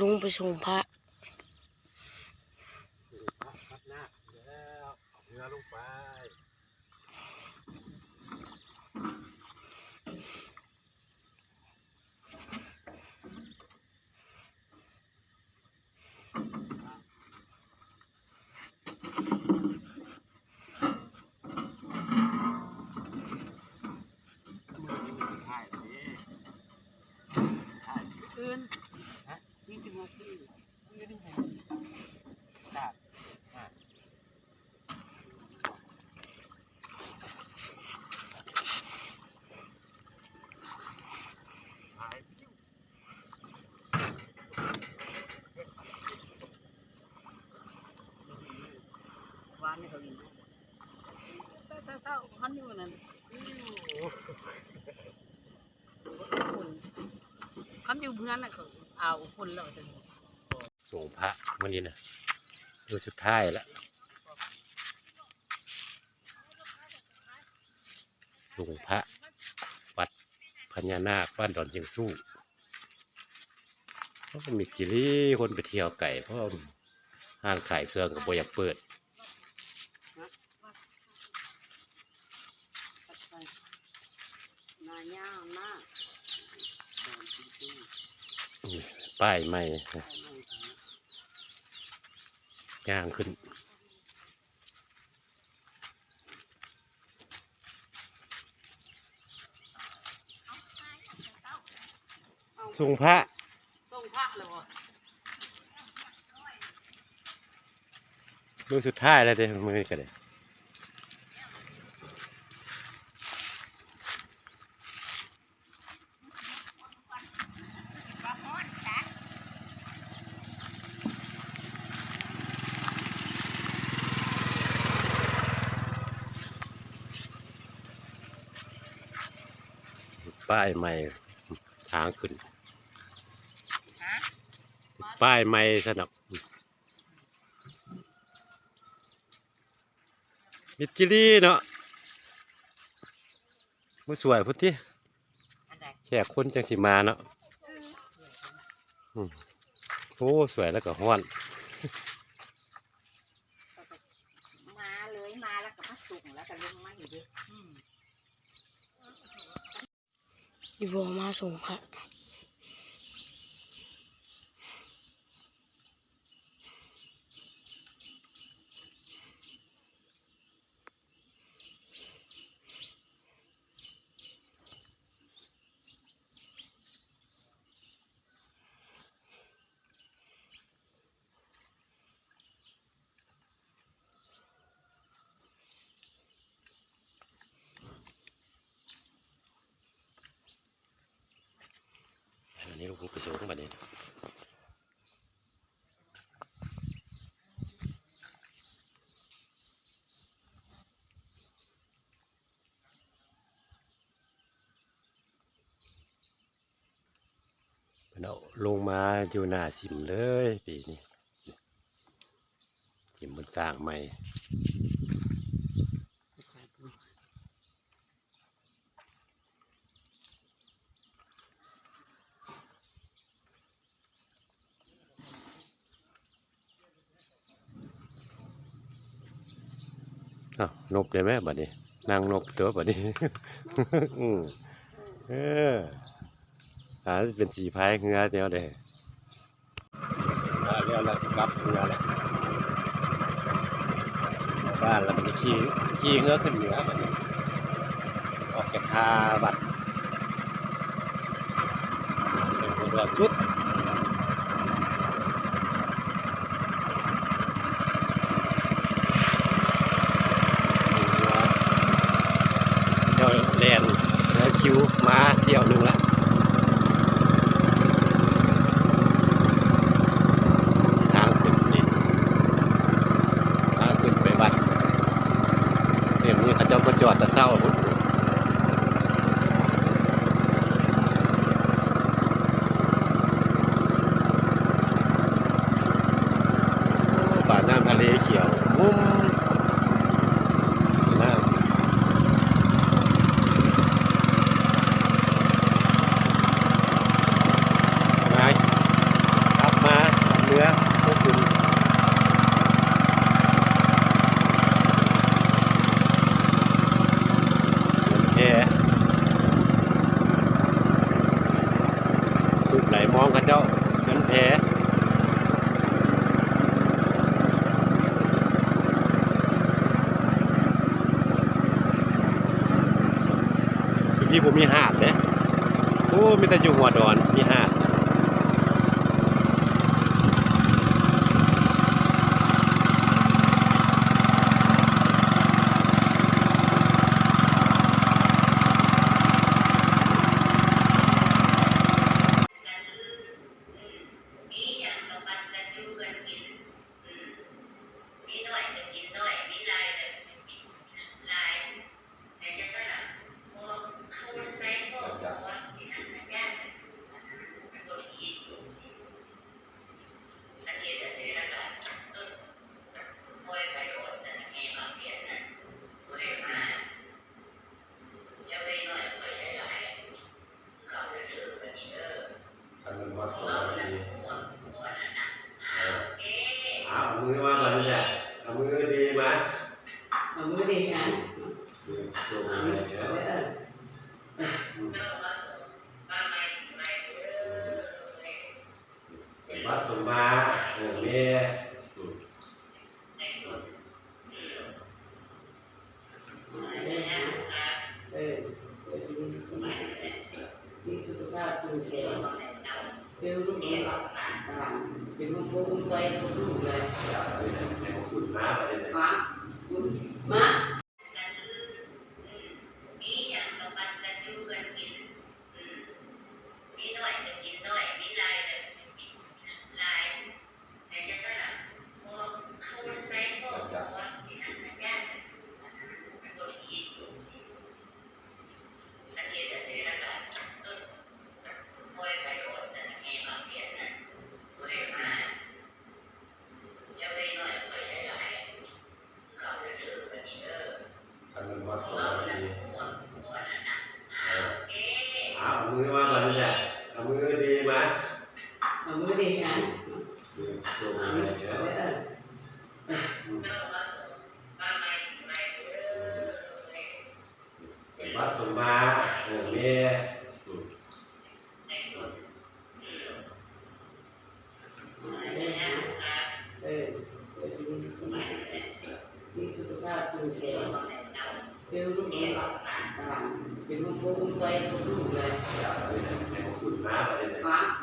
ລົງໄປສົ່ງພະ. ພະພັດນາກແລ້ວ ເອົາເຮືອລົງໄປ. ມື້ອື່ນ ຮະ ມີສິບຫົກມື້ ມື້ອື່ນ ຮະ ວານນີ້ເຂົາຫຼິ້ນ ແຕ່ເຊົ້າ ຄັນຢູ່ນັ້ນ ຄັນຢູ່ເຮືອນນະ ເຂົາເອົາຄົນແລ້ວ ສົ່ງພະມື້ນີ້ນະ ມື້ສຸດທ້າຍລະ. ລົງພະວັດພະຍານາກ ບ້ານດອນຊຽງຊູ້. ໂອ້ ມິດຈີ່ຫຼີ ຄົນໄປທ່ຽວໄກ ເພາະຮ້ານຂາຍເຄື່ອງກໍບໍ່ຢາກເປີດ. ນາຍາວນາ ປ້າຍໃໝ່ ຍ່າງຂຶ້ນ ສົ່ງພະ ສົ່ງພະແລ້ວບໍ່? ມື້ສຸດທ້າຍແລ້ວເດ້ ມື້ນີ້ກໍໄດ້. ປ້າຍໃໝ່ ທາງຂຶ້ນ ຮະ? ປ້າຍໃໝ່ຊັ້ນດອກ. ມິດຈີ່ຫຼີເນາະ ມາຊ່ວຍພຸ້ນຕິ ອັນໃດ? ແຂກຄົນຈັ່ງຊິມາເນາະ. ອືມ ໂອ້ ຊ່ວຍແລ້ວກໍຮ້ອນ ມາເລີຍ ມາແລ້ວກໍມາສົ່ງ ແລ້ວກໍລົງມານີ້ເດ້. ອືມ ອີ່ພໍ່ມາສົ່ງພະ. ອັນນີ້ລູກໄປສົ່ງບັດນີ້. ເພິ່ນເອົາລົງມາຢູ່ໜ້າສິມເລີຍປີນີ້ ສິມເພິ່ນສ້າງໃໝ່. ອ້າວ ນົບໄດ້ແມບັດນີ້ ນັ່ງນົບຕົວະບັດນີ້. ອືມ ເອີ ອາ ເປັນສີພາຍເຮືອແນວໃດ? ແລ້ວລະຊິກັບເຮືອແລ້ວ ບ້ານລະບັດນີ້ ຂີ່ ຂີ່ເຮືອຂຶ້ນເໜືອບັດນີ້ ອອກຈາກທ່າວັດ ເປັນຫົວດອນສຸດ. ເຈົ້າແລ່ນເຮືອຄິວມາຖ້ຽວໜຶ່ງລະ ທາງຂຶ້ນນີ້ ທາງຂຶ້ນໄປວັດ ເສັ້ນນີ້ເຂົາເຈົ້າມາຈອດແຕ່ເຊົ້າພຸ້ນ. ໂອ້ ປາກນ້ຳທະເລຂຽວຫຸ້ມ ນ້ຳ ໄປ ກັບມາ ບໍ່ມີຫາດເດ້. ໂອ້ ມີແຕ່ຢູ່ຫົວດອນມີຫາດ. ຄັນແມ່ນຮອດສອງນາທີ ເອີ ເອົາ ເອົາມືມາບາດນີ້ແຫຼະ ເອົາມືດີມາ ເອົາມືດີຫຍັງ ເອີ ສົ່ງມາແລ້ວ ເອີ ອືມ ສົມບັດສົມບາ ເອີ ແມ່ນ ອືມ ເອີ ມີສຸຂະພາບເຂັ້ມແຂງ ເປັນລູກເປັນຫຼານ ເປັນຫົວໂພຫົວໄຊຂອງລູກແຫຼະ ມາ ມາ. ຄັນແມ່ນຮອດສອງນາທີ ເອີ ເອົາ ເອົາມືມາບາດນີ້ແຫຼະ ເອົາມືດີມາ ເອົາມືດີຫຍັງ ເອີ ສົ່ງມາແລ້ວ ເອີ ອືມ ສົມບັດສົມບາ ເອີ ແມ່ນ ອືມ ເອີ ມີສຸຂະພາບເຂັ້ມແຂງ ເປັນລູກເປັນຫຼານ ເປັນຫົວໂພຫົວໄຊຂອງລູກແຫຼະ ມາ.